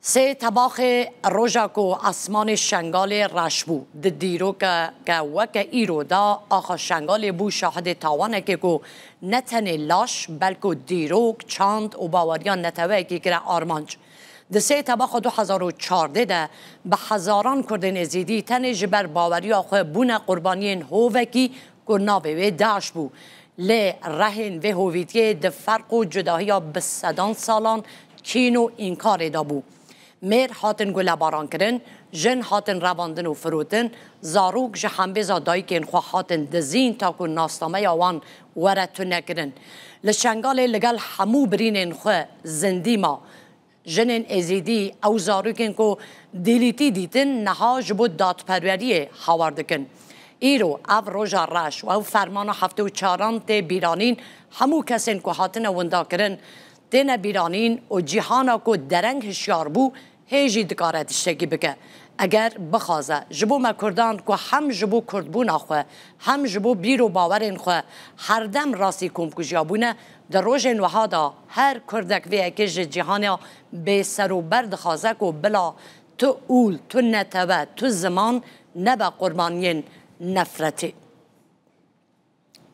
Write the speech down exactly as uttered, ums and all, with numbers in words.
Sê tebaxê roja ku esmanê Şengalê reş bû, di dîrokeke weke îro de axa Şengalê bû şahidê tawanekê ku ne tenê laş, belku dîrok, çand û baweriya neteweyekî kire armanc. Di sê tebaxa du hezar û çardeh de bi hezaran Kurdên Êzîdî tenê ji ber baweriya xwe bûne qurbaniyên hovekî ku navê wê DAIŞ bû. Lê rehên vê hovîtiyê di ferq û cudahiya bi sedan salan kîn û înkarê de bû. Mêr hatin gulebarankirin, jin hatin revandin û firotin, zarok ji hembêza dayikên xwe hatin dizîn ta ku nasnameya wan were tunekirin. Li Şengalê li gel hemû birînên xwe zindî ma. Jinên Êzîdî, ew zarokên ku dîlîtî dîtin, niha ji bo dadperweriyê hawar dikin. Îro ev roja reş û ew fermana heftê û çaran tê bîranîn, hemû kesên ku hatine windakirin têne bîranîn û cîhana ku dereng hişyar bû, hê jî dikare tiştekî bike. Eger bixwaze, ji bo me Kurdan ku hem ji bo Kurdbûna xwe, hem ji bo bîr û bawerên xwe herdem rastî komkujiya bûne, di rojên wiha de her Kurdek vê yekê ji cîhana bêserûber dixwaze ku bila tu ûl, tu netewe, tu ziman nebe qurbaniyên nefretê.